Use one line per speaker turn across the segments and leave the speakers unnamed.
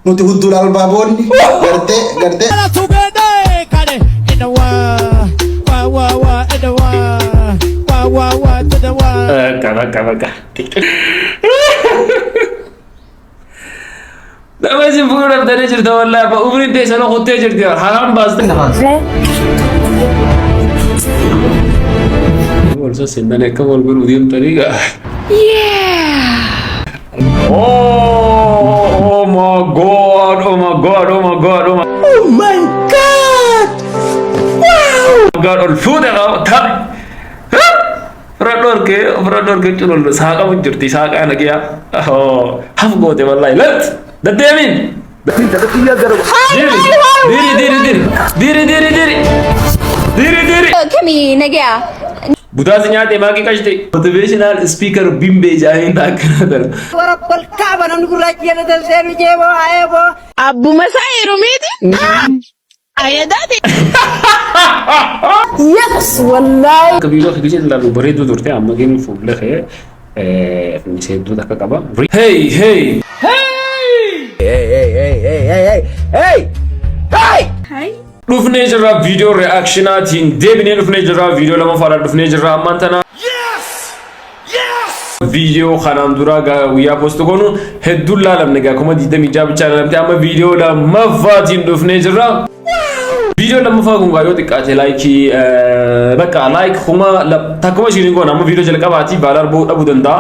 Nuti hudduu albaaboonni gartee gartee.
በቃ በቃ በቃ Nama isin fuudhu dhabdanii jirta wallaahi abba umriin teessan kuttee jirti haraam baaste. Wal sassindan akka wal godhuu deemtanii gaa. Oh, oh my God, oh my God, oh my God, oh my
Oh my God! Wow!
God, ol fuute qaba taphni. Ofirra dhorkee ofirra dhorkee jechuun ol saaqamu jirti saaqaa nagiyaa. Haf goote wallaahi lat deddeebiin. Diri diri diri diri diri diri diri diri diri.
Kami nagaa.
Budaa si nyaate maaqii qashti. Motivational speaker bimbee jaaniin akkana tana.
Warabbal kaaba namni gurraachi jala dalseenu jeeboo ayeeboo.
Abbuma isaa heerumeeti. Ayadaati.
Yes, wallahi.
Akka viidiyoo akka gisee ilaalu bareedduu turte amma gin fuullee kee finnisee hedduu takka qaba. Hey hey!
Hey hey hey hey hey hey hey!
Hai.
Dhufnee jirra viidiyoo reakshinaatiin deebinee dhufnee jirra viidiyoo lamaffaadhaan dhufnee jirra ammaan tana. Viidiyoo kanaan dura guyyaa post goonu hedduun laalamne gaa 26,000 bichaa laalamte amma viidiyoo lammaffaatiin dhufnee jirra. Viidiyoo lammaffaa kun gaa yoo xiqqaate laayikii bakka laayik kuma takkuma ishiin goona amma viidiyoo jalqabaati baalaar bu'uu dhabuu danda'a.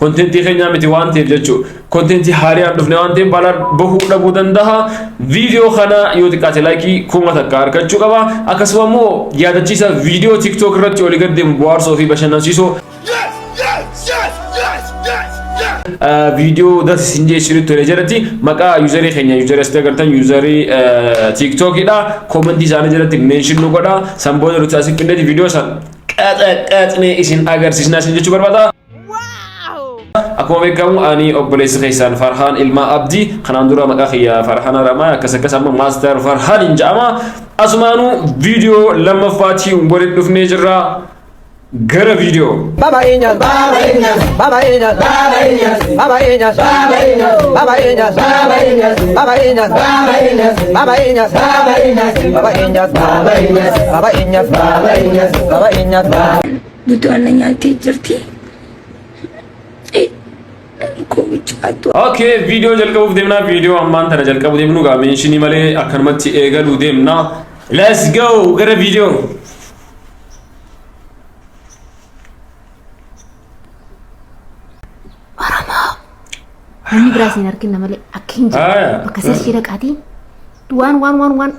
Kontentii keenyaa miti waan ta'eef jechuudha. Kontentii haariyaan dhufne waan ta'eef baalaar bahuu dhabuu danda'a. Viidiyoo kana yoo xiqqaate laayikii 1000 argachuu qaba. Akkasuma immoo yaadachiisa viidiyoo TikTok irratti olii gad deemu bohaarsoo fi bashannansiisoo viidiyoo das isin jee isinitti tole jalatti maqaa yuuzarii keenya yuuzarii asitti agartan yuuzarii tiiktookidha. Koomentii isaanii jalatti meenshin nu godha. San booda nuti asii qindeeti viidiyoo san qaxaqaxnee isin agarsiisna isin jechuu barbaada. Akkuma beekamu ani obboleessi keessan Farhaan Ilmaa Abdii kanaan dura maqaa kiyya Farhaan Aramaa akkas akkas amma Maaster Farhaan hin jedhama. Asumaanuu viidiyoo lammaffaatiin waliin dhufnee jirra. Gara viidiyoo.
Baba Iñas, Baba Iñas, Baba Iñas, Baba Iñas, Baba Iñas, Baba Iñas, Baba Iñas, Baba Iñas, Baba Iñas, Baba Iñas, Baba Iñas, Baba Iñas, Baba Iñas, Baba Iñas, Baba Iñas, Baba Iñas, Baba Iñas, Baba
Buddaan na nyaattee jirti. Koo
Okay, viidiyoo jalqabuuf deemna. Viidiyoo ammaan tana jalqabu deemnu gaa meenshinii malee akkanumatti eegaluu deemna. Let's go gara viidiyoo.
Namni biraa siin argina malee akka hin jirre
Haaya.
bakka seershii dhaqaatii waan waan waan waan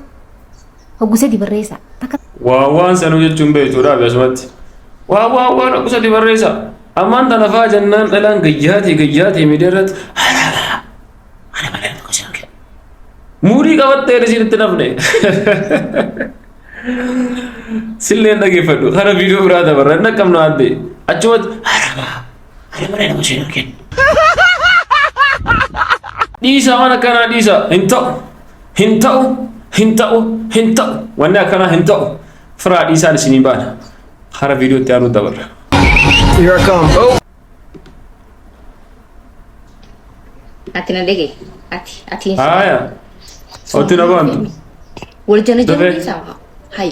hoggu sadi barreessa. Takka
Waa waan sanuu jechuun beektuudha asumatti. Waa waa waan hoggu sadi barreessa. Ammaan tana faa jennaan dhalaan gayyaatee gayyaatee miidiyaa irratti ana malee tokko siin argina. Muurii qabattee isinitti nafne. Silleen dhageeffadhu. Kana viidiyoo biraa dabarra. Inni akkam na adde. Achumatti harabaa. Ana malee nama siin argina. Dhiisa waan akkanaa dhiisa. Hin ta'u. Hin ta'u. Hin ta'u. Hin ta'u. Wanni akkanaa hin ta'u. Firaa dhiisaan isinii baana. Hara viidiyoo itti aanu dabarra.
Here I come. Oh!
Ati na dhagaye. Ati ati.
Haaya. Otti na baantu.
Wal jana jana
Dafee.
dhiisaa. Hay.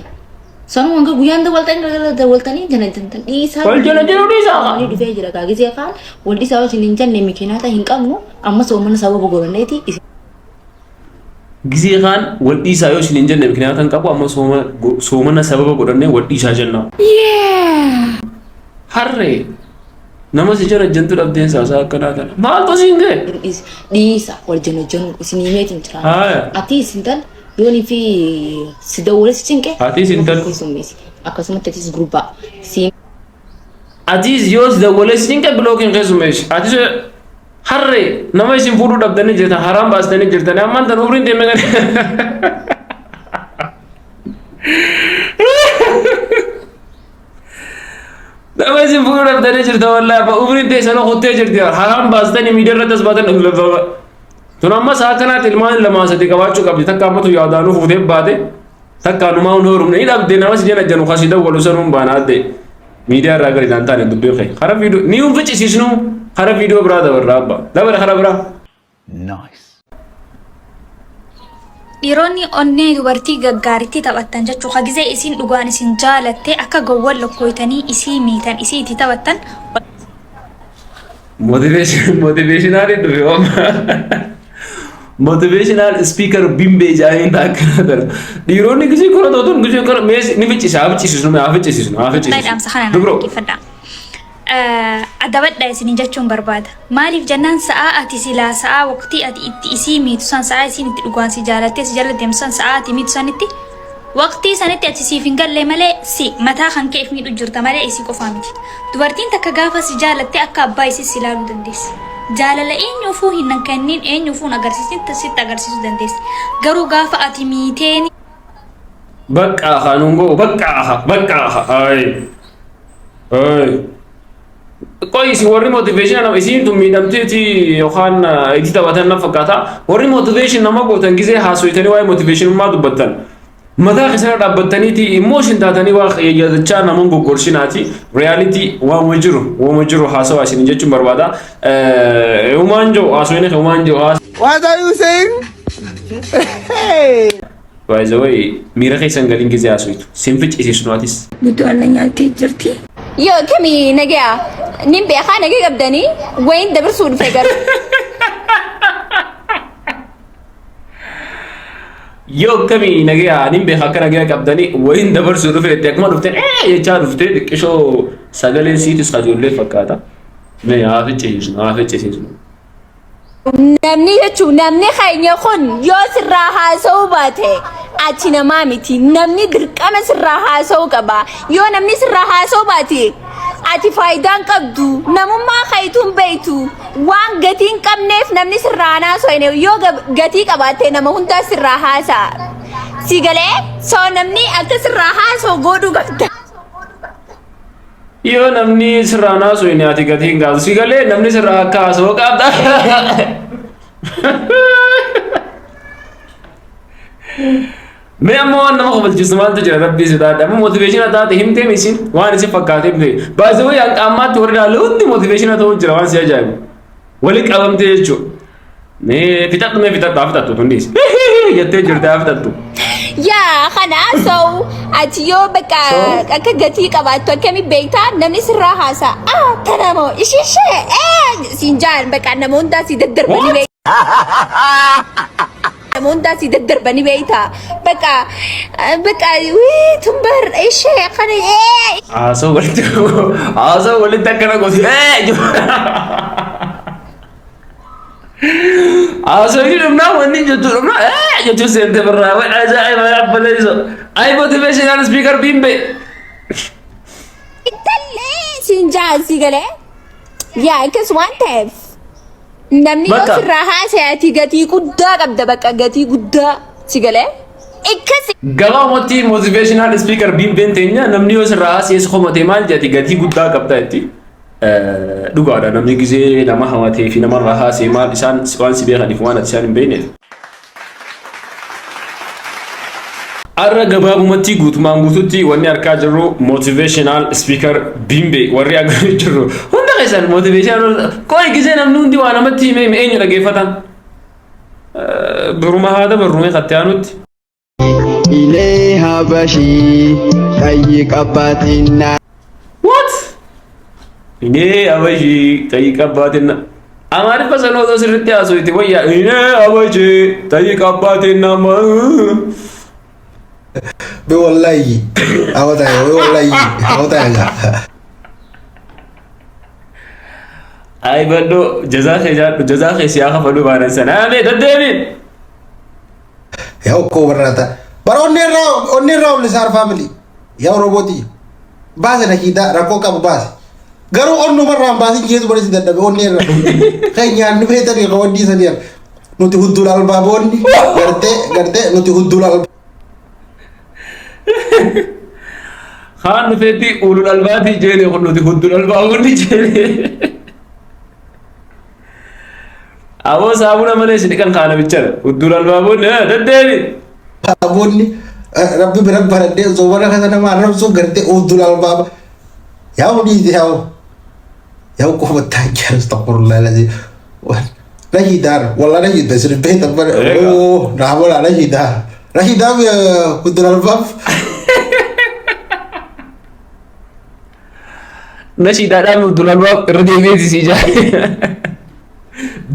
Sanuu hanga guyyaan dawaltanii dawaltanii jana jantan dhiisaa.
Wal jana jana dhiisaa.
Inni dhufee jira gaa gisee kaan wal dhiisaa isin hin jenne mikinaata hin qabnu amma soomana sababa godhanneeti isin.
Gizee kaan wal dhiisaa yoo isin hin jenne mikinaata hin qabu amma soomana sababa godhannee wal dhiisaa jenna. Harree nama si jana jantu dhabdeen saasaa akkanaa tana. Maaltu siin ga'e?
Dhiisa wal jana janu isin himeetiin jira.
Haaya.
Ati isin tan yoonii fi si dawwalee si cinqe.
Ati isin tan.
Keessummeessi. Akkasumatti atis gurbaa. Si
Atis yoo si dawwalee si cinqe bilookiin keessummeessi. Atis harree nama isin fuudhuu dhabdanii jirtan haraam baastanii jirtan ammaan tan umriin deemee kan. Nama isin fuudhuu dhabdanii jirta wallaahi abba umriin teessan kuttee jirti haraam baastanii miidiyaa irratti as baatan tun amma sa'a kanaatti ilmaan lamaa sadi qabaachuu qabdi takka ammatu yaadaanuu fuutee baate takka numaa hin horumne ni dhabde nama si jala janu kasii dawwalu sanuun baana adde miidiyaa irraa gadi naan taane dubbiin kee kara viidiyoo ni hin ficcisiisnu kara viidiyoo biraa dabarra abba dabara kara biraa.
Dhiironni onnee dubartii gaggaaritti taphattan jechuu ka gizee isiin dhugaan isin jaalatte akka gowwan lokkooytanii isii miitan isii itti taphattan.
Motivation motivational dhufe wama. Motivational speaker bimbee jaaniin akkana tana. Dhiironni gisee kora tootuun gisee kora mees ni ficcisa haa ficcisiisnu haa ficcisiisnu haa
Wallahi dhaamsa
ficcisiisnu.
kana na
Dubroo.
dhaggeeffadha. Adabadha isinin jechuun barbaada. Maaliif jennaan sa'aa ati silaa sa'aa waqtii ati itti isii miitu san sa'aa isiin itti dhugaan si jaalattee si jala deemtu san sa'aa ati miitu sanitti waqtii sanitti ati siif hin galle malee si mataa kan keef miidhu jirta malee isii qofaa miti. Dubartiin takka gaafa si jaalatte akka abbaa isii si ilaaluu dandeessi. Jaalala eenyuufuu hin kennin eenyuufuu hin agarsiisin sitti agarsiisuu dandeessi. Garuu gaafa ati miiteen
Bakka haa nuun ga'u bakka haa bakka haa ayi. Ayi. Qoy isin warri motivation nama isin tun miidhamteeti yookaan itti taphatan na fakkaata. Warri motivation nama gootan gisee haasoytanii waa'ee motivationummaa dubbattan. Mataa keessan dhaabbattaniiti emotion taatanii waa yaadachaa nama goggorsinaati. Reality waanuma jiru waanuma jiru haasawaa isin jechuun barbaada. Humaan jiru haasoyni humaan jiru.
What are you saying? Hey!
By the way, miira keessan galiin gisee haasoytu. Sin ficcisiisnu atis.
Guutuu na nyaattee jirti.
Yoo kamii nagayaa nin beekaa nagaa qabdanii wayin dabarsuu dhufe garuu.
Yoo akkamii nagayaa nin beeka akka nagayaa qabdanii wayin dabarsuu dhufe itti akkuma dhufteen ee jechaa dhuftee xiqqishoo sagaleen siitis kajoollee fakkaata. Mee haa ficcisiisnu haa ficcisiisnu.
Namni jechuun namni keenya kun yoo sirraa haasa'uu baate ati namaa miti. Namni dirqama sirraa haasa'uu qaba. Yoo namni sirraa haasa'uu baate ati faayidaa hin qabdu. Namummaa keetuu hin beektu. Waan gatii hin qabneef namni sirraa hin haasofne yoo gatii qabaatte nama hundaa sirraa haasa'a. Si galee soo namni akka sirraa haasa'u godhuu qabda.
Yoo namni sirraa haasa'u inni ati gatii hin qabdu. Si galee namni sirraa akka haasa'u qabda. Mee ammoo waan nama kofalchiisu maaltu jira rabbii sodaadha. Amma motiveeshina taate himtee isin waan isin fakkaatee himte. Baay'ee wayii hanga ammaatti warri ilaalu hundi motiveeshina ta'uu jira waan si ajaa'ibu. Wali qabamtee jechuudha. Mee fixadhu mee fixadhu haa fixattu tundis. Jettee jirti haa fixattu.
Yaa kana so ati yoo bakka akka gatii qabaattu akkami beektaa namni sirraa haasa'a. Ah tana moo ishee ishee ee siin jaan bakka nama hundaa si daddarbanii
What?
beektaa. Nama hundaa si daddarbanii beektaa. Bakka bakka wii tumbar ishee kana ee.
Haasoo walitti haasoo walitti akkana gooti. Ee haasoo inni dhumnaa wanni jettu dhumnaa ee jechuun seente birraa way ajaa'iba yabbaleessu. Ay motivational speaker biimbe.
Intallee siin jaan si galee. Yaa akkas waan ta'eef. Namni yoo
Bakka.
sirraa haasa'e ati gatii guddaa qabda bakka gatii guddaa si galee. Akkas
Gabaabumatti motivational speaker biimbeen teenya namni yoo sirraa haasa'es komate maal jedhati gatii guddaa qabda jetti. Dhugaadha namni gizee nama hamatee fi namarraa haasa'e maal isaan waan si beekaniif waan ati isaan hin beekneef. Har'a gabaabumatti guutumaan guututti wanni argaa jirru motivational speaker Bimbe warri argaa jirru hunda keessan motivational qoy gisee namni hundi waa namatti himee hime eenyu dhaggeeffatan biruma haa dabarru mee katte aanutti.
Ilee Habashii ጠይቅ አባቴና
What? Inee Habashii ጠይቅ አባቴና Amaariffa sana osoo sirriitti haasofte wayya inee Habashii ጠይቅ አባቴና
Be wallahi. Awata be wallahi. Awata ya.
Ay badhoo jazaa kee jaadhu jazaa kee siyaa kafaluu baanan sana amee deddeebiin.
Ya ko barata. Bar onni irraa onni irraa ol isaar family. Ya roboti. Baase nakida rakkoo qabu baase. Garuu onnuma irraa hin baasin jeetu bari si dadhabe onni irraa. Kan nyaanni beetanii qabaddii sanii nuti huddul albaaboonni gartee gartee nuti huddul albaab.
Kaan dhufeetti ulul albaatii jeene kun nuti huddul albaaboonni jeene. Aboo saamuna malee si dhiqan kaana bichara huddul albaaboonni deddeebi.
Aboonni rabbi bira baradhee zoobana kana nama arrabsuu gartee huddul albaaba. Yaa dhiise yaa yaa qofa taa'ee astaghfirullah lazim. Nashiidaan walla nashiida isin beektan bare.
Egaa.
Oo naa bola nashiidaa. Nashiidaa Abdul Albaab.
Nashiidaadhaan Abdul Albaab irra deebi'eeti si ijaa.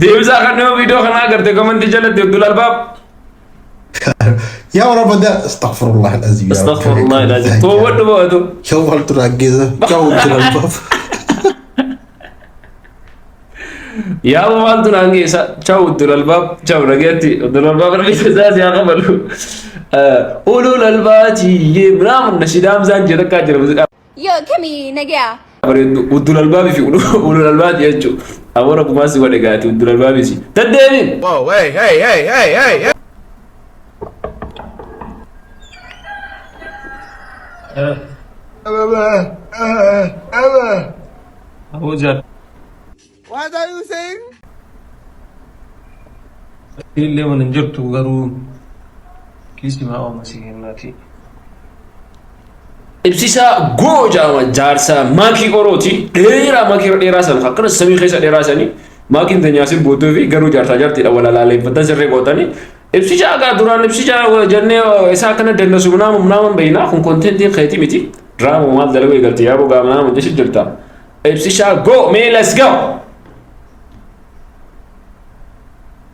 Deebisaa kan nama viidiyoo kanaa agarte komantii jalatti Abdul Albaab.
Yaa warra astaghfirullah al-azim.
Astaghfirullah al-azim. Toowwadhu bo'atu.
Yaa maaltu raaggeessa? Yaa Abdul Albaab.
Yaa maaltu naan geessa? Ciao Abdul Albaab. Ciao nagaatti. Abdul Albaab rabbi isaa si haa qabalu. Ulul albaati ምናምን nashiidaa Hamzaan jedha akka jira muuziqaa
Yoo kamii nagayaa?
bareeddu Abdul Albaabii fi Ulul Albaati jechuudha. Aboo rabbumaa si godhe gaati Abdul Albaabii si. Deddeebiin.
Whoa, hey, hey, hey, hey, hey, hey.
Aboo.
What are you saying?
Illee mana hin jirtu garuu kiisii maa ooma si kennaati. Ibsisaa goojaama jaarsa maakii qorooti dheeraa maakii irra dheeraa sana akkana samii keessa dheeraa sanii maakiin teenyaasiin booddee fi garuu jaarsaa jaartiidha walalaaleeffatan sirrii gootanii. Ibsichaa gaa duraan ibsichaa jennee isaa akkana dandasu ምናምን ምናምን beeknaa kun contentiin keetii miti. Diraama maal dalaguu eegalte yaa bogaa ምናምን jechi jirta. Ibsichaa go mee, let's go.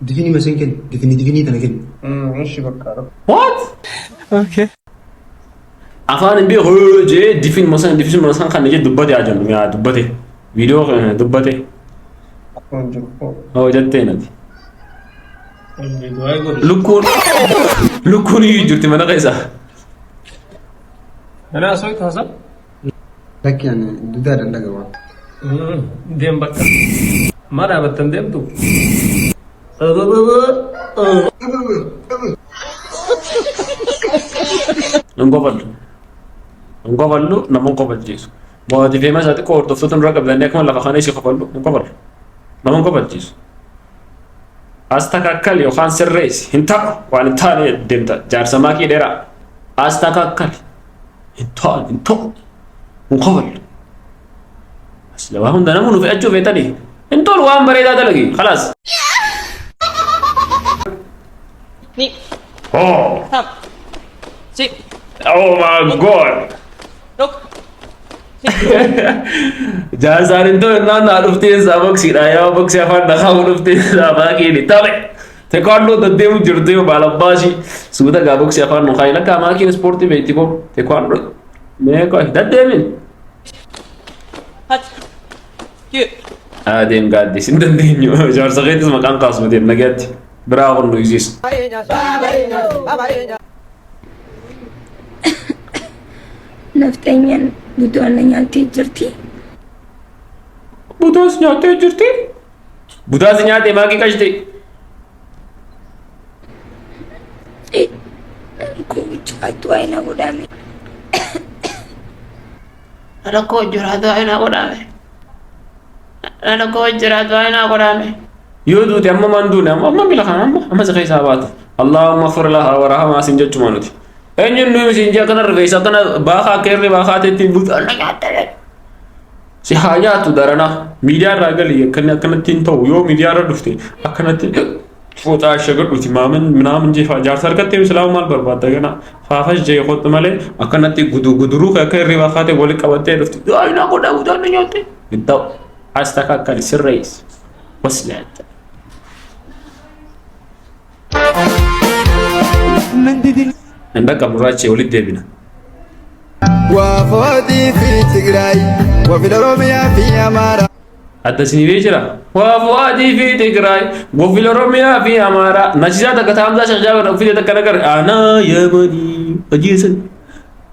Difini masin kenni. Difini difini tana kenni.
What?
Okay.
Afaan hin beeku jee difin masan difin masan kan jee dubbate haa jennu yaa dubbate. Viidiyoo kana dubbate. Hoo jettee nati. Lukkuun lukkuun iyyuu jirti mana keessa.
Lakki ani dudaadhaan dhaga'a.
Deem bakka. Maa dhaabattan deemtu?
Hin kofallu. Hin kofallu, nama hin kofalchiisu. Mootii feema isaa xiqqoo hordoftoota nurra qabdanii akkuma lafa kana isii kofallu hin kofallu. Nama hin kofalchiisu. Astakakkali yookaan sirreessi hin ta'u waan hin taane deemta jaarsa maakii dheeraa. Astakakkali hin ta'an hin ta'u hin kofallu. Asla waa hunda nama nu fe'achuu feetanii hin tolu waan bareedaa dalagi خلاص. Oh. Oh my God. Jaarsaan hin ta'u innaan naa dhuftee isaa boksiidha yaa boksii afaan dhaqaa dhuftee isaa maakiini taphe. Teekwaandoo deddeemu jirtu yoo baalabbaasi suuta gaa boksii afaan nu kaayi lakkaa maakiin ispoortii beekti koo teekwaandoo mee koo deddeemin. Adeem gaaddis hin dandeenyu jaarsa keetis maqaan kaasnu deem nagaatti biraa kun nu isiis.
Baba.
Nafxanyaan butuun na nyaattee jirti.
Butaas nyaattee jirti. Butaas nyaatte maakii qashte.
Rakkoo du'aa na godhame.
Rakkoo jira du'aa na godhame. Rakkoo jira du'aa na godhame.
Yoo duute amma maan duune amma amma mila kana amma amma si keessaa baatu. اللهم اغفر لها وارحمها sin jechuma nuti. Eenyuun nuyi sin jee akkana rifeensa akkana baakaa akka irree baakaa teettiin butaan na nyaatte. Si haa nyaatu darana miidiyaa irraa gali akkanni akkanatti hin ta'u yoo miidiyaa irra dhufte akkanatti fooxaa shagadhuti maamin minaamin jee jaarsa harkatti islaamu maal barbaadda gana faafas jee kottu malee akkanatti guduruu akka irree baakaa ta'e walitti qabattee dhufte du'aa na godhaa butaan na nyaatte. Hin ta'u astakakkali sirreessi wasleetta. Hin dhaqqabnu raachee walitti deebina.
وفوتي في تجراي وفي الأوروميا في أمارة
Adda isinii bee jira. Waa fu'aadii fi Tigraay, wafil Oromiyaa fi Amaaraa. Nasiisaa takka taamsaa shashaa uffite takka nagar. Anaa Yamanii hojiisan.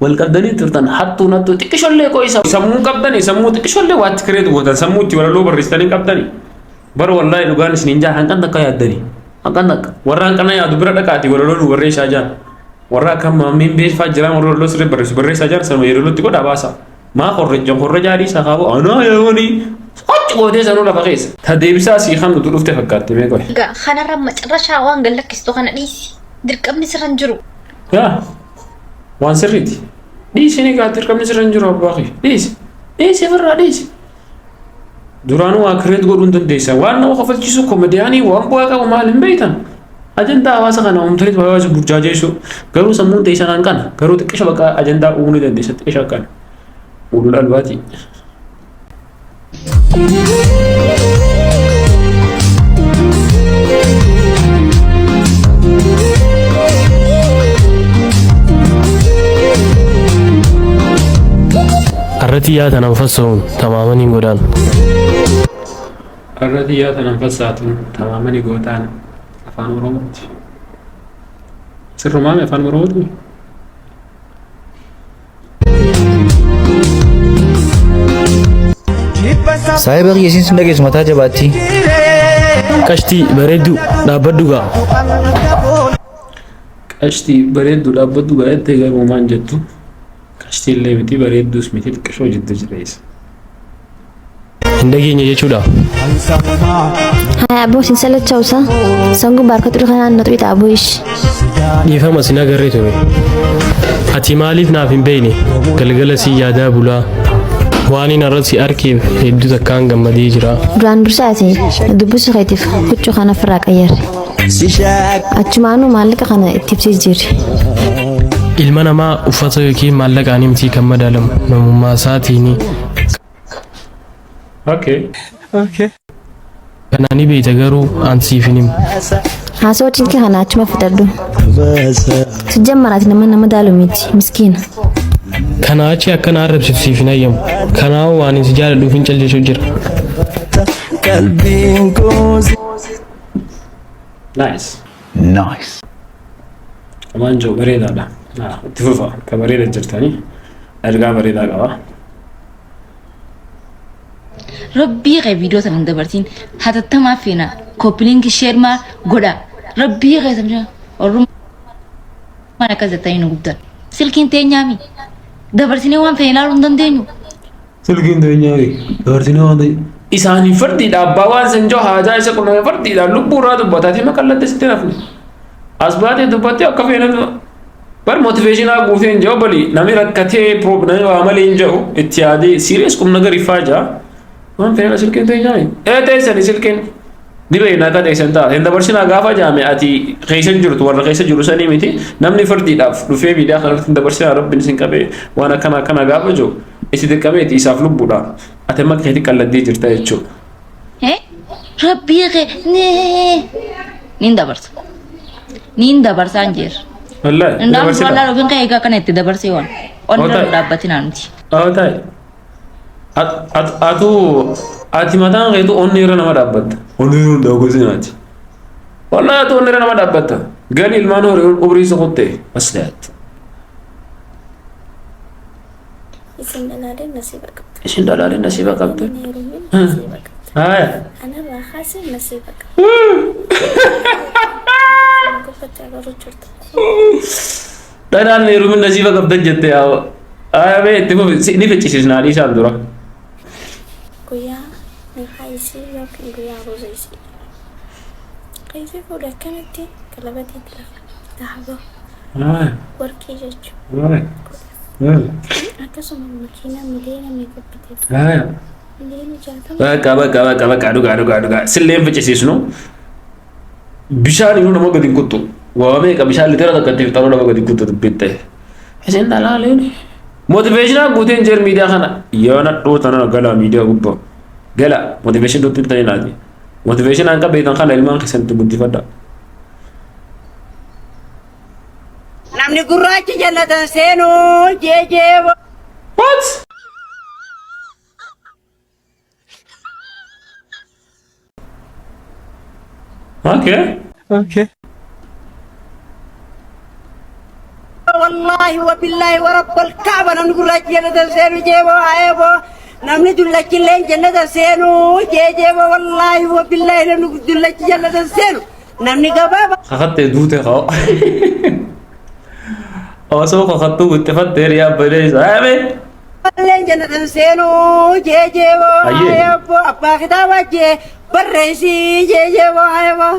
Wal qabdanii turtan hattuu nattuu xiqqishollee qo'isa. Sammuu qabdanii sammuu xiqqishollee waatti kireetu gootan sammuu itti walaloo barreessitanii qabdanii. Bara wallaahi dhugaan isin hin jaa hanqan takka yaaddanii. Hanqan takka. Warra hanqana yaadu bira dhaqaati walaloo nu barreessaa jaan. Warra akka maammeen beekfaa jiran warra walaloo sirrii barreessu barreessaa jaan sanuma yeroo godhaa baasa. Maa korreja korreja adiisaa kaabu anaa Yamanii. Qochi gootee sanuu lafa keessa. Ta deebisaa sii kan nuti dhufte fakkaatti mee qoy.
Egaa kanarra macarrashaa waan gallakkistu kana dhiisi. Dirqamni sirra hin jiru.
Yaa waan sirriiti. Dhiisi ni gaa dirqamni sirra hin jiru abbaa kee. Dhiisi. Dhiisi ofirraa dhiisi. Duraanuu waa create godhuu hin dandeessan. Waan nama kofalchiisu komediyaanii waan bu'aa qabu maal hin beektan. Ajandaa hawaasa kana uumtanii hawaasa burjaajeessu. Garuu sammuun teessan hanqana. Garuu xiqqisha bakka ajandaa uumuu ni dandeessa xiqqisha akkana. Ulul albaati.
Arrati yaa tanan fassoon tamaamanii godhaan.
Arrati yaa tanan fassaatuun tamaamanii gootaan afaan Oromooti. Sirrumaame afaan Oromooti.
Saahiba kiyya isiin sin dhageessu mataa jabaatti.
Qashtii bareedduu dhaabbadhu gaa.
Qashtii bareedduu dhaabbadhu gaa jettee garuu maan jettu qashtii illee miti bareedduus miti xiqqishoo jiddu jireessa.
Hin dhageenye jechuudha.
Haya aboo sin salachawsa sangu baarka xuri kanaan na xuqita aboo ish.
Dhiifama sin agarree ture. Ati maaliif naaf hin beekne galgala si yaadaa bulaa. Waan hin irra si arkeef hedduu takkaan gammadee jira.
Duraan dursa ati na dubbisuu keetiif huccuu kana ofirraa qayyarri. Achumaanuu maallaqa kana itti ibsee jijjiirri.
Ilma namaa uffata yookiin maallaqaan miti kan madaalamu namummaa isaatiini.
Okay.
Okay. Kana ni beekta garuu an siif hin himu.
Haasawaa cinqii kana achuma fixadhu. Sijjammar ati nama nama daalu miti miskiina.
Kanaa achi akka na arrabsitu siif hin hayyamu. Kanaafuu waan si jaaladhuuf hin callisuu jira.
Qalbiin koo
Nice.
Nice.
Waan jiru bareedaadha. Itti fufa akka bareeda jirtanii ergaa bareedaa qaba.
Rabbii kee viidiyoo sana hin dabarsin hatattamaa feena koppiliinki sheer maa godha rabbii kee sabni orrummaan akkas jettanii nu gubdan silkiin teenyaami dabarsinee waan feene ilaaluu hin dandeenyu.
Silkiin teenyaami dabarsinee waan ta'e. Isaanii fardiidha abbaa waan san jiru haajaa isa qunname fardiidha lubbuu irraa dubbataati maqallatti sitti nafni. As baatee dubbattee akka feene bar motivationaa guutee hin jiru bali namni rakkatee namni waa malee hin jiru itti yaadee serious qubna gari faajaa waan feene silkiin teenyaami. Ee teessani silkiin dibee nagaa teessan ta'a hin dabarsinaa gaafa jaame ati keessa hin jirtu warra keessa jiru sanii miti namni fardiidhaaf dhufee miidiyaa kanarratti hin dabarsinaa rabbiin isin qabee waan akkana akkana gaafa jiru itti dirqameeti isaaf lubbuudha ati amma keetti qalladdee jirta jechuudha.
Eh? Rabbii kee nee nin dabarsa. Nin dabarsaan jeer.
Wallaahi
Indaam
dabarsita.
wallaan ofiin kee egaa kana itti dabarsee waan. Onni
Oo
irra
ta'e.
dhaabbatinaa miti.
Oo ta'e. Atu ati mataan keetu onni irra nama dhaabbatta. Onni irra hin dhaabbatin ati. Wallaahi atu onni irra nama dhaabbatta. Gali ilmaan horii umrii isa kutte. Asliyaatti.
Isin dhalaaleen nasiiba qabdu.
Isin dhalaaleen nasiiba qabdu.
Inni heerumin nasiiba qabdu.
Haaya.
Anarraa kaasee nasiiba qabdu. Gubbatti agaruu jirtu.
Dhalaan heerumin nasiiba qabdan jette yaa. Haaya mee itti fufi ni ficcisiisnaa dhiisaan dura.
Guyyaa nikaa isii yookiin guyyaa aruuza isii. Ka isii fuudhe akkanatti qalabatii itti lafa dahaba
Haaya.
warqii jechuudha.
Haaya.
Akkasuma makiinaa miliyoona meeqa biteef?
Haaya.
Miliyoona 60.
Bakka bakka bakka bakka dhugaa dhugaa dhugaa silleen ficcisiisnu bishaan iyyuu nama gadi hin kuttu. Waa meeqa bishaan litira takka itti fixanuu nama gadi hin kuttu dubbiin ta'e. Isin dhalaaleen motivationaa guuteen jeer miidiyaa kana yoo nadhoo tana gala miidiyaa gubbaa gala motivation dutti hin ta'inaati. Motivationaan qabeetan kana ilmaan keessanitti guddifadha.
Namni gurraachi jannatan seenu jeejee.
What? Okay.
Okay.
Wallaahi wa billaahi wa rabbal kaaba namni gurraachi jannatan seenu jeeboo ayeeboo namni dullachi illee jannatan seenu jeejeeboo wallaahi wa billaahi namni dullachi jannatan seenu namni gabaaba.
Kakattee duute haa. Osoo kakattuu guuttafattee riyaa balee saame.
Illee jannatan seenu jeejeeboo
Ayyee.
ayeeboo abbaa kitaabaa jee barreessii jeejeeboo ayeeboo.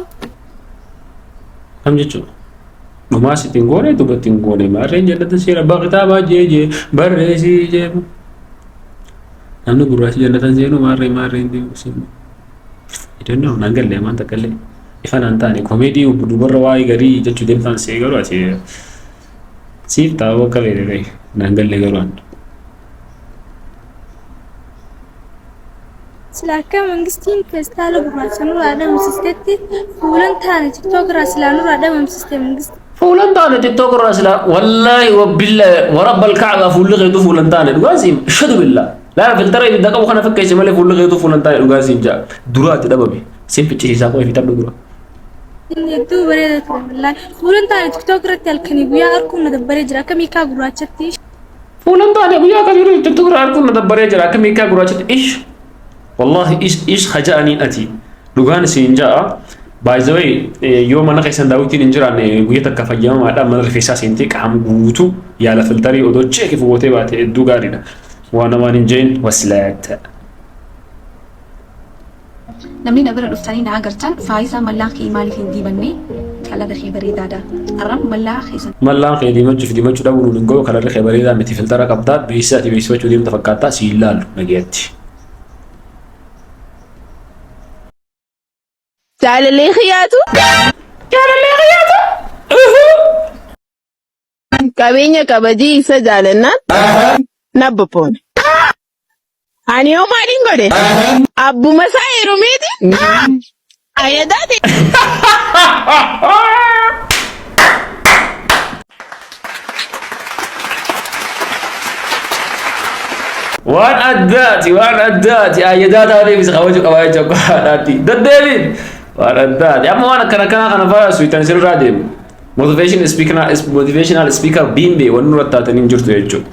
Kam jechuudha? Dhumaas ittiin goone duba ittiin goone maarreen jannata seera abbaa kitaabaa jee jee barreessii jee. Namni gurraachi jannatan seenu maarree maarree hin deemu seenu. I don't know, naan galle amaan takka illee. Ifa naan taane komeedii dubarra waa'ee garii jechuu deemtaan see garuu ati siif taa'uu akka fedhe ta'e naan galle garuu an.
Sila akka mangistiin feestaala gurraacha nurraa dhabamsiistetti fuulan taane tiktook irraa silaa nurraa dhabamsiiste mangistiin.
Fuulan taane tiktook irraa silaa wallaahi wabbillaahi warabbal ka'abaa fuulli keetu fuulan taane dhugaa siim ashhadu billah. Laala filtara ibidda qabu kana fakkeesse malee fuulli keetu fuulan taane dhugaa siim ja'a. Dura ati dhabame siin ficcisiisaa koo fixadhu dura.
Inni hedduu bareeda ture wallaahi. Fuulan taane tiktook irratti halkanii guyyaa arguun na dabbaree jira akka miikaa gurraachatti.
Fuulan taane guyyaa akka jiru tiktook irraa arguun na dabbaree jira akka miikaa gurraachatti ish. Wallahi ish ish haja'aniin ati dhugaan siin ja'a. By the way yoo mana keessan daawwitiin hin jiraanne guyya takka fayyamamaadha mana rifeensaa seentee qaama guutuu yaala filtarii odoo cheeki fuutee baate hedduu gaariidha. Waan namaan hin jeen waslaata.
Namni na bira dhuftanii na agartan faayisaa mallaan kee maaliif hin diibanne kalarri kee bareedaadha. Arram mallaa keessan
Mallaan kee diimachuuf diimachuu dhabuun nuun hin ga'u kalarri kee bareedaa miti filtara qabdaa beeksisa ati beeksifachuu deemta fakkaattaa si hin laallu nagayatti.
Jaalallee kiyyaatu.
Jaalallee kiyyaatu.
Qabeenya qabajii isa jaalannaan na bobboone. Ani hoo maaliin godhe? Abbuma isaa heerumeeti. Ayyadaa ta'e.
Waan addaati waan addaati ayyadaa taateef isa kabaju qabaa jecha akka haadhaatti deddeebiin waan addaati amma waan akkana akkanaa kana faa suutan sirraa deemu motivation speaker motivational speaker biimbee wanni nurra taatanii hin jirtu jechuudha.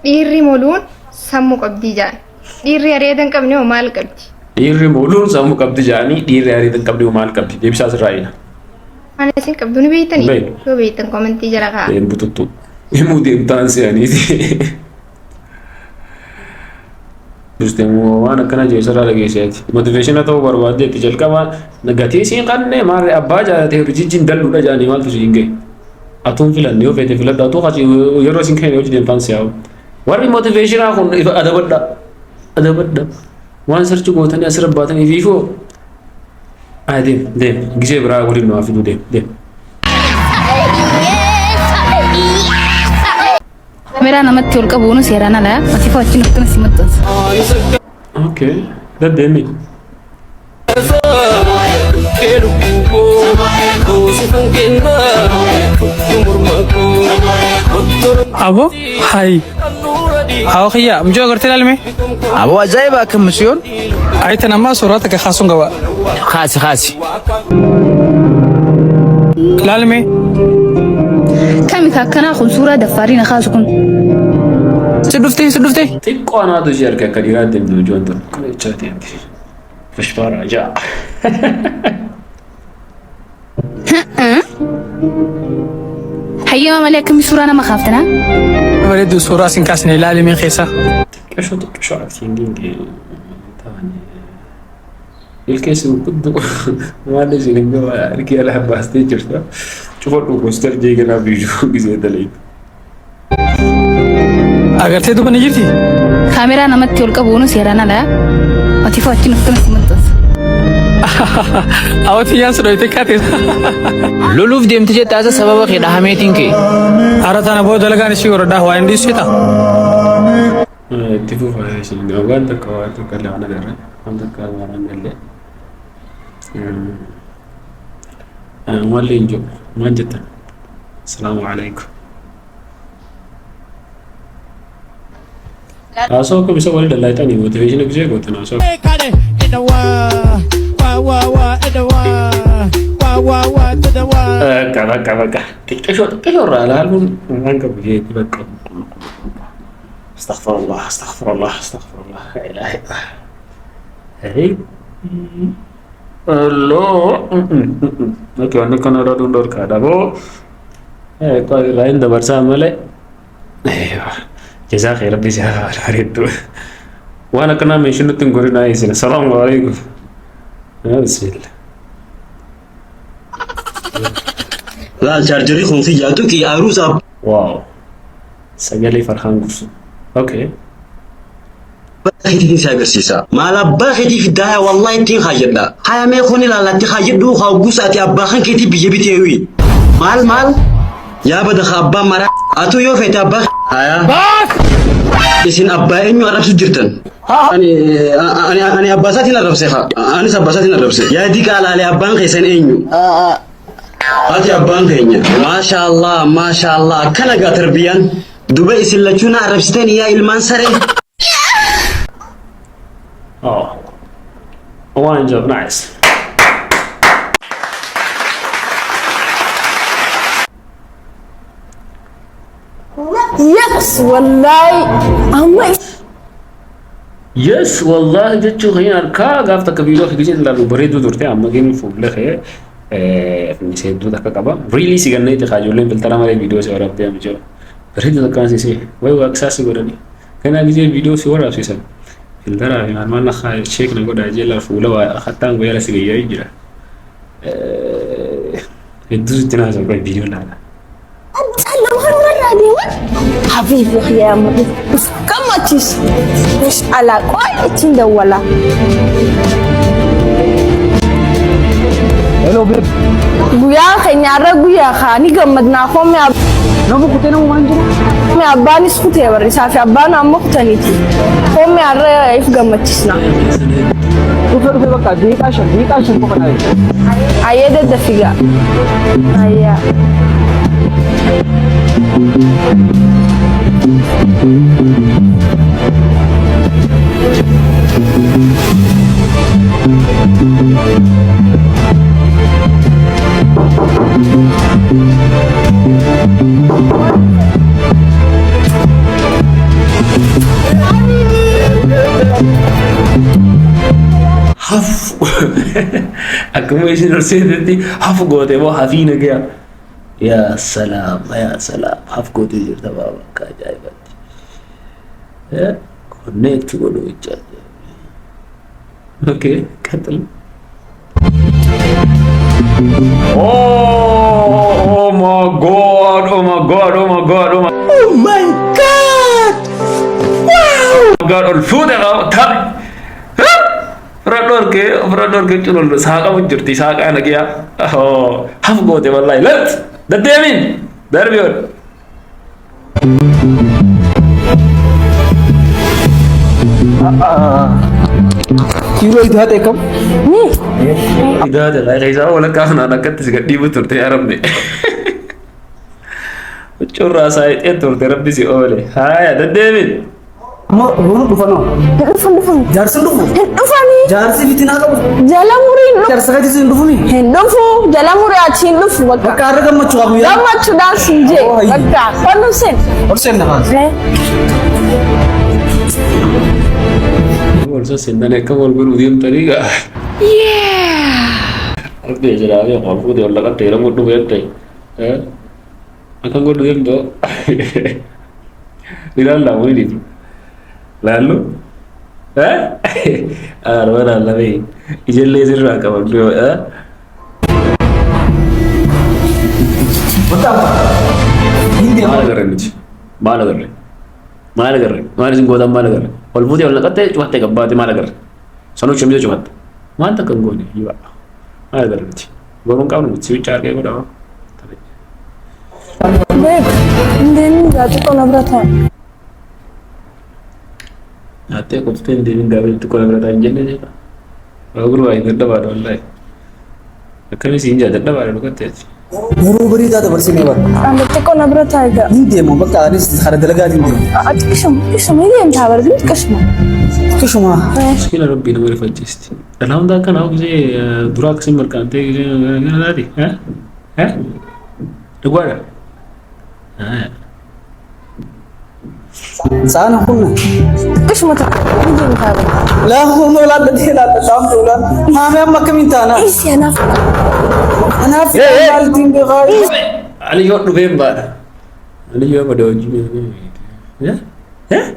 Dhiirri moluun sammuu qabdii jedhan. Dhiirri areeda hin qabne hoo maal qabdi?
Dhiirri moluun sammuu qabdi jedhanii dhiirri areeda hin qabne hoo maal qabdi? Deebisaa sirraa eena.
Waan isin qabdu ni beektanii?
Hin beeknu.
Yoo beektan komentii jala kaa'aa.
Deem bututtu. Himuu deemtaan se'aniiti. Dusteemmoo waan akkana jiru sirraa dhageesseeti. Motiveeshina ta'uu barbaadde itti jalqaba gatii siin qanne maarree abbaa jaalatee hojii dalluudha jedhanii maaltu siin ga'e. Atuun filanne yoo feete filadhu atuu kachi yeroo isin kenne hojii deemtaan si'aawu. Warri motiveeshinaa kun ifa adabadha. Adabadha. Waan sarchi gootanii asirra baatanii fiifoo. Ay deem deem gisee biraa waliin nu haa fiduu deem deem.
Kameraa namatti ol qabuun seeraan ala. Ati fa'aa achiin uffata si maxxansa.
Okay. Daddeemi.
Abo, hay. Awo kiyya, mucoo agartee ilaalme?
Abo ajaa'iba akkam misiyoon?
Ayitan ammaa suuraa takka kaasuun qaba.
Kaasi kaasi.
Ilaalme?
Kami ka akkanaa kun suuraa daffaarii na kaasu kun.
Si dhuftee si dhuftee?
Xiqqoo anaatu ishee harka akka dhiiraa deemtu mucoon tun. Kana jechaa deemti. Fashfaaraa ja'a.
Hayyama malee akkamii suuraa nama kaaftanaa?
Bareedduu suuraa sin kaasne ilaalime keessa.
Xiqqashoo xiqqashoo aktiingiin taane. Ilkeessi gurguddoo maal isin hin gaba harki ala baastee jirta. Cufadhu poster jeeganaa biyyuu gisee dalaytu.
Agartee duuba ni jirti?
Kaameraa namatti ol qabuun seeraan ala. Ati fa'aa achiin uffata si maxxansa.
Awwatii yaan si dhoyte kaate.
Loluuf deemti jette asa sababa kee dhahameetiin kee.
Ara tana booda dalagaan ishii godhadhaa waa hin dhiisita.
Itti fufa isin waan takka waan takka illee waan agarre waan takka waan agarre. Malli hin jiru maal jettan? Asalaamu alaikum. Haasoo akka bisa walii dallaayitanii motiveeshina gisee gootan haasoo. Bakka bakka bakka xiqqishoo xiqqishoo irraa ilaaluun waan qabu jeetti bakka. Astaghfirullah astaghfirullah astaghfirullah la ilaha illallah. Hey. Hello. Okay, wanni kana irra duun dhorkaadha boo. Irraa hin dabarsaa malee. Jazaa kee rabbi si haa bareeddu. Waan akkanaa meeshaa nutti hin gorinaa isin. Salaamu alaikum. Bismillah.
Laal chaarjarii kun si jaatu ki aruusa.
Waaw. Sagalee Farhaan Gursu. Okay.
Keetiin si agarsiisa. Maal abbaa keetii fiddaa wallahi ittiin haajadha. Haya mee kun ilaallatti haajadhu hawgus ati abbaa kan keetii biyya biteewi. Maal maal? Yaa bada abbaa maraa. Atu yoo feete abbaa haya. Isin abbaa eenyu arrabsu jirtan? Ani ani ani abbaa isaatiin arrabse haa. Anis abbaa isaatiin arrabse. Yaa diqaa laalee abbaan keessan eenyu? Ati abbaan keenya. Maasha Allah maasha Allah akkana gaa tarbiyaan. Duba isin lachuu na arrabsitan yaa ilmaan saree.
Oh. One job, nice.
Yes, wallahi. Amma
Yes, wallahi jechuun kan harkaa gaaf takka viidiyoo akka giseen ilaalu bareedduu turte amma gin fuula kee finnisee hedduu takka qaba. Really si gannee itti ijoolleen filtara malee viidiyoo si waraabdee amma jiru. Bareedduu takkaan si see wayi waaqsaa si godhani. Kanaa gisee viidiyoo si waraabsisan. Filtaraa fi maal maal na sheek na godhaa jee fuula waa hattaan guyyaa si gayyaa jira. Hedduu sitti naasoo qoy viidiyoo laala.
Habiibi qiyaama if gammachiisu. Mashallah qoy ittiin dawwala.
Hello babe.
Guyyaa keenya irra guyyaa kaanii gammadnaa koomee
Nama kutee nama waan jiru.
Koomee abbaanis kutee barri isaa fi abbaan ammoo kutaniiti. Koomee har'a if gammachiisna.
Dhufe dhufe bakka daqiiqaa 5 daqiiqaa 5 qofa naa
Ayyee daddafigaa. Ayyaa.
Haf akkuma isin ol seentetti haf goote moo hafii nagaya. Yaa salaam yaa salaam haf gootee jirta baaba akka ajaa'ibatti. Connect godhuu jechaa. Okay, ቀጥል። Oh, oh my God, oh my God, oh my God, oh my
Oh my God! Wow!
God, ol fuute qaba taphni. Ofirra dhorkee ofirra dhorkee culullu saaqamu jirti saaqaa nagiyaa. Haf goote wallahi lat deddeebiin darbi ol.
Kiiloo itti haadha kam?
Idaate laa keessaa walakkaa kanaan akkatti si gadhiibu turte haramne. Huccuurraa saayixee turte rabbi si oole. Haaya deddeebiin.
Amma dhufanoo?
Hin dhufan dhufan.
Jaarsi hin dhufu?
Hin dhufanii.
Jaarsi fitinaa qabu?
Jala murii hin dhufu.
Jaarsa keetis hin dhufuni?
Hin dhufu. Jala murii achi hin dhufu bakka.
Bakka har'a gammachuu qabu yaa.
Gammachuudhaan sin jee bakka. Qonnu sen.
Ol seenna kaas.
Wal sassendan akka wal godhuu deemtanii gaa. Rabbi jiraatee ol fuutee ol laqattee yeroo godhu beektee. Akka godhu deemtoo. Ilaallaa wani dhiibu. Laallu. Arba laallamee ijallee sirraa qabadhu. Maal agarre nuti? Maal agarre? Maal agarre? Maal isin gootan maal agarre? Ol fuutee ol naqattee cufattee gabbaate maal agarre? Sanuu shamiza cufatte. Maal takka hin goone yiba. Maal agarre nuti? Goruun qabnu nuti sibicha argee godhama.
Babe, hin deemin gaa xiqqoo na bira ta'a.
Nyaattee qoftee hin deemin gaafa xiqqoo na bira ta'a hin jenne jedha. Waa gurbaa hin dadhabaadha wallaahi. Akkamii siin jaa dadhabaadha dhugatti.
Yeroo bareedaa dabarsinee bara.
Amma xiqqoo na bira ta'a egaa.
Hin deemu bakka anis kana dalagaatiin deemu.
Xiqqishuma xiqqishuma hin deemtaa bara xiqqishuma.
Xiqqishuma.
Miskiina rabbii nama rifachiisti. Dhalaa hunda akkana gisee duraa akkasiin mirqaantee gisee kana taati. Dhugaadha.
Saana kunna.
Xiqqishuma takka hin deemtaa bara.
Laa humna laalla laalla saamtu laalla. Maamee amma akkamiin taana?
Isi anaaf.
Anaaf maaltiin beekaa?
Aliyyoo dhufeen baadha. Aliyyoo bada hojii. Yeah.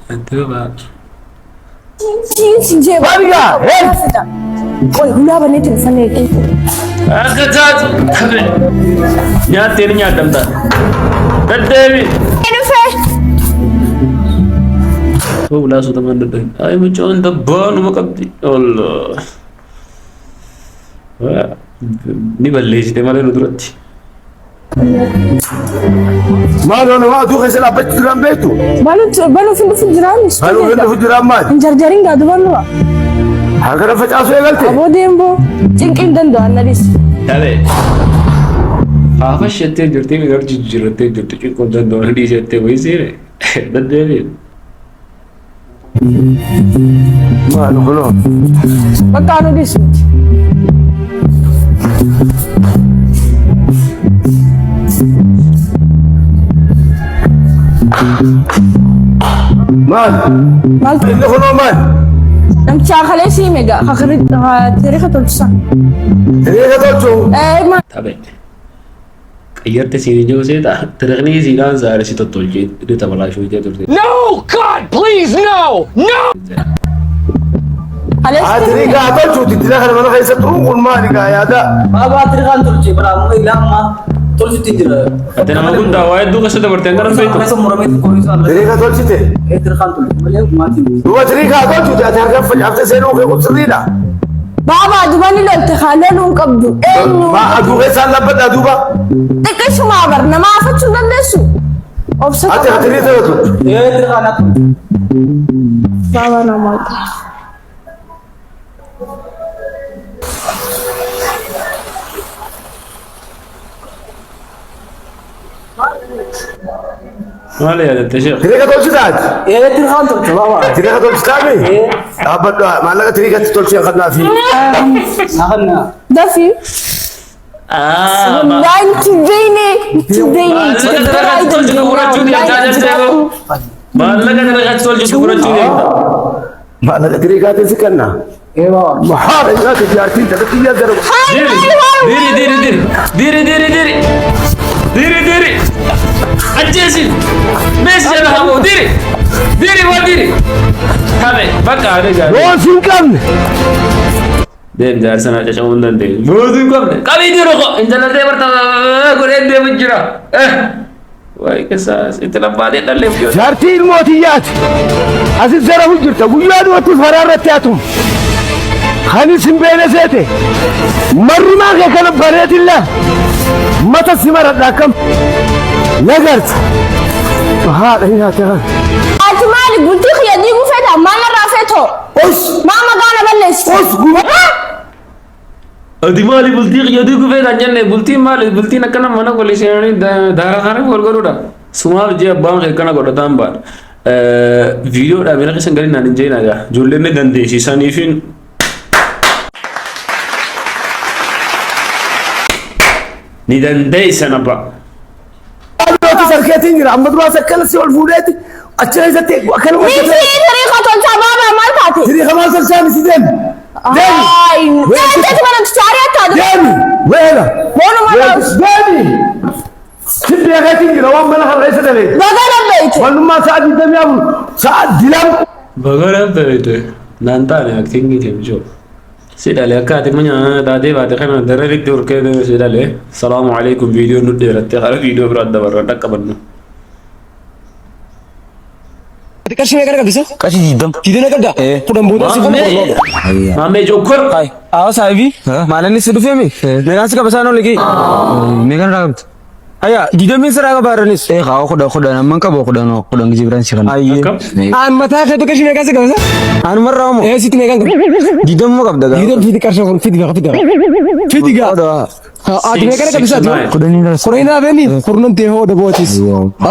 Ante baadha.
Siin jee.
Babiga, hey!
Qoy hulaa baneetiin uffannee eegee.
Akka taatu tabe. Nyaattee ni nyaatamta. Deddeebi.
Dhufee.
Hulaa sotamaan dadhabin. Ay mucaan dabbaanuma qabdi. Allah. Ni balleessite malee nu duratti.
Maaloo nama aduu keessa dhaabbachuu duraan beektu?
Baluuf hin dhufu jiraan.
Baluuf hin dhufu jiraan maali?
Hin jarjarin gaa dubarnuwa.
Harka facaasuu eegalte?
Aboo deemboo cinqii hin danda'an na dhiisi.
Tabe. Faafa shettee jirti miidhar jijjiirrattee jirti cinquu hin danda'u dhiisettee wayii seene. Deddeebi.
Maal kunoo?
Bakka anu dhiisi.
Maal?
Maal?
Inni kunoo maal?
Namticha kalee sii mega tariika tolchisan.
Tariika tolchu?
Eh maal?
Tabe. Qayyarte siin ijoo seeta tiriqni siidhaan saare si tottolchee ni tabalaashuu ijaa turte.
No! God, please, no! No!
Tiriikaa haa tolchuuti dila kana mana keessa turuun kun maali gaa yaada?
Baabaa tiriikaan tolche bara amma ilaa ammaa tolchutti jira.
Ati nama guddaa waa hedduu keessa dabarte hangana beektu.
Keessa muramee xiqqoo
Tiriika tolchite?
Tiriikaan tolche malee maatiin.
Duuba tiriikaa haa tolchuuti ati harkaan facaaftee seenuu kee kun sirriidha.
Baabaa duba ni lolte haa loluu hin qabdu. Eenyu?
Maa aduu keessaan labbadhaa duuba?
Xiqqishumaa bar nama afachuu hin dandeessu. Obsa
Ati ati ni tolchu.
Ee tiriikaan haa tolchu.
Baabaa namoota.
Maal yaadatte sheekh?
Tiriika tolchitaati?
Ee tiriikaan tolche baabaa.
Tiriika tolchitaami? Dhaabbadhu maallaqa tiriikatti tolchee kannaafi.
Naa
Dafi. Wallahi inti beeyne inti beeyne.
Maallaqa tolchitu fudhachuu deemtaa jirtee Maallaqa tiriikatti tolchitu fudhachuu deemta.
Maallaqa tiriikaatiin si kenna. Mahaara nyaata jaartiin taphatti iyyaa gara.
Diri diri diri diri diri diri diri diri ajjeesi mees jala hamoo diri diri waa diri tabe bakka haadha gaarii.
Yoo hin qabne.
Deem jaarsa naa cacabuu hin dandeenye. Mootii hin qabne qabii jiru ko intala deebarta godhee deemu jira. Waa'ee keessaa itti lambaatee dhalleef yoo.
Jaartii ilmoo tiyyaati. Asis zarafu jirta. Guyyaa dhiyootti faraa irratti hatum. Kanis hin beene seete. Marrumaa kee kana bareedilla. Mata si maradha akkam. Nagarta. Haadha hin haate kan.
Ati maali bultii kiyya diiguu feeta maal narraa feetoo?
Os.
Maa magaala balleessi?
Os guba.
Ati maali bultii kiyya diiguu feeta hin jenne bultiin maali bultiin akkana mana golli seenanii daara kaanii wal godhuudha. Sumaaf jee abbaan kee akkana godhataan baadha. Viidiyoo dhaabina keessan gadi naan hin jeen egaa ijoolleen ni dandeessisaniifin ni dandeessan abbaa.
Adooti sarkeetiin jira. Amma duraas akkana si ol fuudheeti achi keessatti akkana
Miti tiriika tolchaa baabaa maal taate?
Tiriika maal tolchaa miti deemi. Deemi.
Ay, deemteeti mana chaariyaa taate.
Deemi. Weela.
Boonuma laawus.
Deemi. Si beekeetiin jira waan mana kana keessa dalee.
Baga dandeeyte.
Wannummaa sa'a 24 sa'a dilam.
Baga dandeeyte. Naan taane aktingii deemjoo. Si dhale akka ati mana taatee baate kana dararitti horkee si dhale. Salaamu alaikum viidiyoon nu dheerattee kara viidiyoo biraa dabarra dhaqqabannu.
Ati qarshii meeqa qabdi isa?
Qarshii 20.
20 qabda? 10 booda si
Maammee Maammee Jokkor.
Awa saahibi maalanni si dhufeemi meeqaan si qaba isaan oli kee?
Meeqaan irraa qabdi?
Aya 20 sirraa qaba irranis.
Ee haa 10 10 amman qabu 10 10 gijee biraan si kanna.
Ayyee. Aan mataa keetu qarshii meeqaan si qaba isa?
Anuma irraa moo?
Ee sitti meeqaan qaba?
20 qabda gaa.
20 fidi qarshii kun fidi gaa fidi gaa. Fidi gaa. Ati meeqaan qabdi isa ati?
Kudhanii irraa.
Kudhanii naa feemi kurnan ta'e hoo dabootis.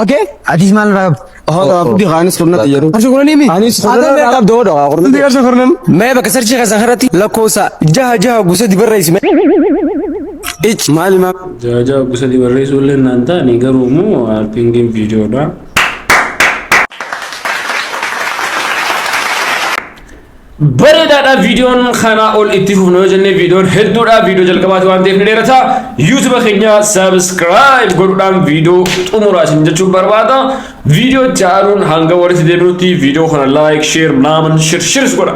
Okay?
Atis maal irraa qabdi?
Hoo fidi kaanis kurnan xiyyeeru. Qarshii kurnanii mi?
Anis kurnan irraa qabda hoo dhagaa kurnan.
Fidi qarshii kurnan. Mee bakka sarchii keessan irratti lakkoofsa jaha jaha gosa dibarreessi.
Ich maali maa?
Jaha gosa barreessuu illee naan taane garuu immoo aktingiin viidiyoodha. Bareedaadha viidiyoon kanaa ol itti fufnu yoo jennee viidiyoon hedduudha viidiyoo jalqabaati waan ta'eef ni dheerata. YouTube keenya subscribe godhuudhaan viidiyoo xumuraa isin jechuun barbaada. Viidiyoo jaaruun hanga walitti deebinutti viidiyoo kana like, share, naaman, shir shirs godha.